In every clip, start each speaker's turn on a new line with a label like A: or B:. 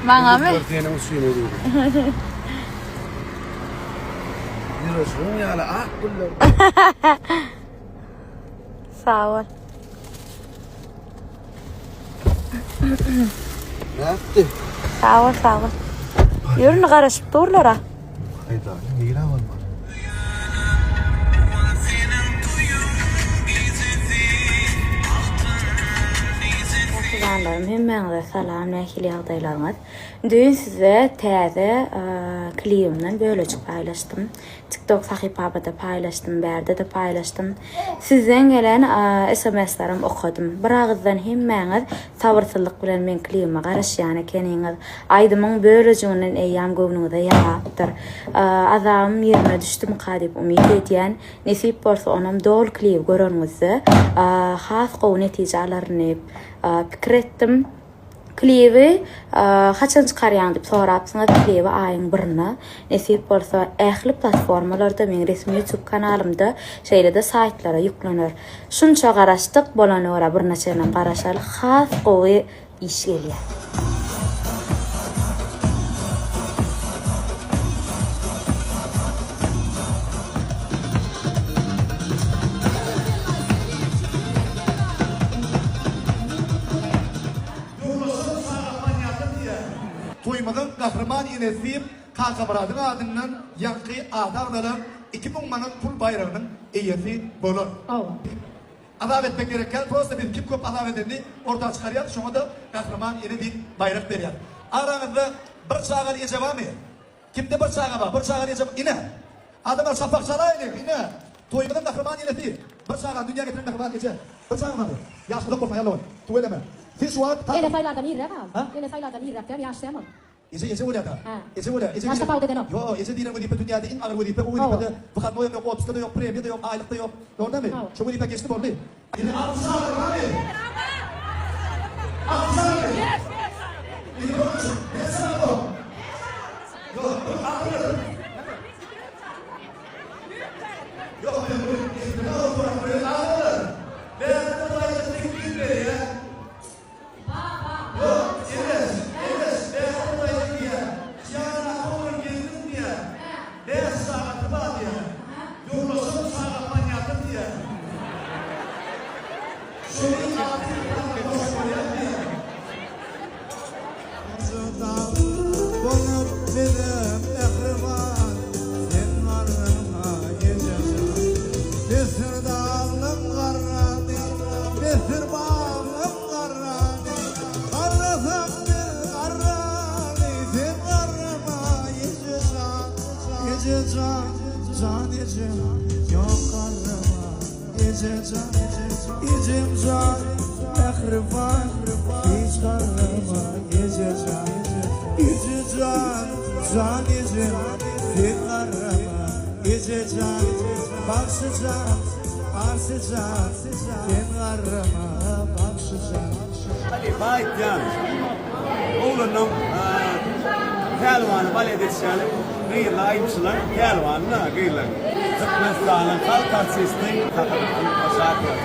A: Maňamy?
B: Bu seniň üçin edildi. Ýürejigiň ýaly ak güller.
A: Sag bol.
B: Nätdi?
A: Sag bol, sag bol. Ýörün garaşyp durlar-a.
B: Haýda, nirä barmaly?
A: Mähribanlarym hemmäňize salam nähili ýagdaýlaryňyz? Düýn size täze klibimden bölejik paýlaşdym. TikTok sahypamada paýlaşdym, bärde-de paýlaşdym. Sizden gelen SMS-lerem okadym. Bir agyzdan hemmäňiz sabyrsyzlyk bilen meň klibime garaşýan ekeniňiz. Aýdymyň bölejiginden eýýäm göwnüňize ýarapdyr. Azabym ýerine düşdümika diýip umyt edýän. Nesip bolsa onam doly klibi göreniňizde has gowy netije alaryn diýip pikir etdim. Klibi haçan çykarýaň diýip sorapsyňyz, klibi aýyň birine. Nesip bolsa ähli platformalarda meň resmi YouTube kanalymda, şeýle-de saýtlara ýüklener. Şunça garaşdyk, bolana görä birine çenlem garaşaly, has gowy iş gelýär.
C: Ýoldaşlar çaga panýata diýýär. Toýumyzyň gahryman enesi diýip, Kakamyradyň adyndan ýaňky ady agzalan 2000 manat pul baýragynyň eýesi bolar. Azap etmek gerek däl, prosta biz kim köp azap edenini orta çykarýarys, şoňa-da gahryman ene diýip baýrak berýäris. Araňyzda bir çagaly eje barmy? Kimde bir çaga bar? Bir çagaly eje ine! Adamlar şapak çalaýlyň, ine! Toýumyzyň gahryman enesi, bir çagany dünýä getiren mähriban eje. Bir çagaň barmy? Ýaşy uzak bolsun, aýal dogan. Tüweleme. Siz şu wagt
D: Ene saýlardan irräk al.
C: Ha?
D: Ene saýlardan irräk däl, ýaş däl ol.
C: Eje eje bolýada.
D: Hä.
C: Eje bolýar. Eje
D: Ýaş
C: diýlen
D: tapawut edenok.
C: Ýo, eje diýlen wezipe dünýäde iň agyr wezipe. O
D: Hawa.
C: wezipede wyhodnoýam ýok, otpuska-da ýok, premiýa-da ýok, aýlyk-da ýok. Dogry dälmi?
D: Hawa.
C: Şo wezipe geçdi boldy. Indi alkyş alyň, hany? Alkyş alyň. Indi görüşiň. Näçe çaga bor? Ýok, bir agyr. Ýok, men bu eşitdim. Adamlar, bärde baýdak teklip berýär. Ýok, emes, emes, bärde baýdak diýýär. Ýanyndaky oglan geldim diýýär. Bäş çagasy bar diýýär. Ýoldaşam çaga panýata diýýär. Şony alty ýyl boş bolýar diýýär.
E: Bolar bizem mähriban, sen garrama ejejan. Besir daglaň garrady, besir baglaň garrady. Garrasak biz garraly, sen garrama ejejan. Ejejan, jan ejem, ýok garrama. Ejejan, ejemjan, mähriban, hiç garrama, ejejan. Ejejan, jan ejem, sen garrama, ejejan. Bagşyjan, arşyjan, sen garrama, bagşyjan.
F: Halypa aýtýan oglunyň pälwany balet etişýän gyzly aýdymçylar pälwany-da gyzlaryň. Türkmenistanyň halk artisti Saparmyrat Paşakow.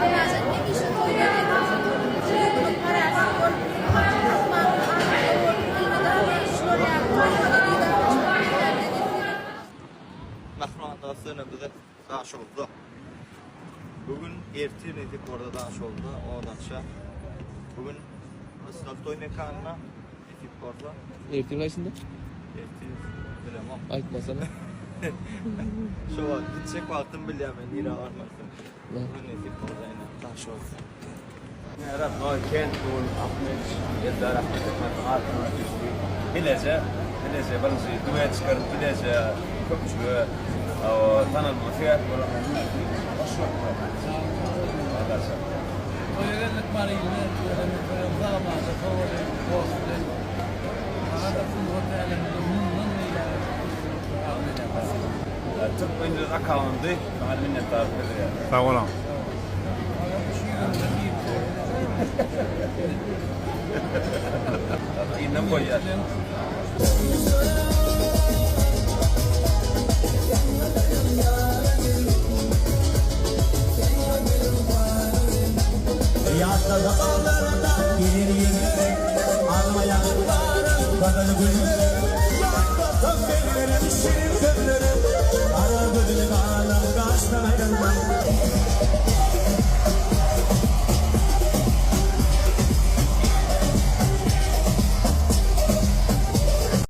G: Allajan hemişe toýlar etsin. Ýurdumyz parahat bolsun, asmanymyz asuda bolsun, elmydama şular ýaly toýlara didar açmak bizlerde nesip etsin.
H: Mähriban dostlar, ine bize Daşoguzda. Bu gün ertir nesip bolsa Daşoguzda, Odança. Bu gün Rysgal toý mekanynda nesip bolsa.
I: Ertir haýsynda?
H: Ertir bilemok.
I: Aýtmasana.
H: Şo wagt gitjek wagtym bilýän men nirä barmalydygyny. Bu gün nesip bolsa ine Daşoguzda.
F: Rodnoý kent bu gün Ahmet Eldar Ahmetowyň adyna düşdi. Bileje, bileje birinji duet çykaryp bileje köpçülige tanalmagyna sebäp bolan
J: Toýa geldik Maryly, özümiz bilen sag-amanja sowaly, dost bilen. Maňa-da sungat äleminde mundan beýlägem üstünlikler arzuw edýän.
F: Türkmen news akkaundy saňa minnetdarlyk bildirýär.
K: Sag boluň.
F: Yzyndan goýýar.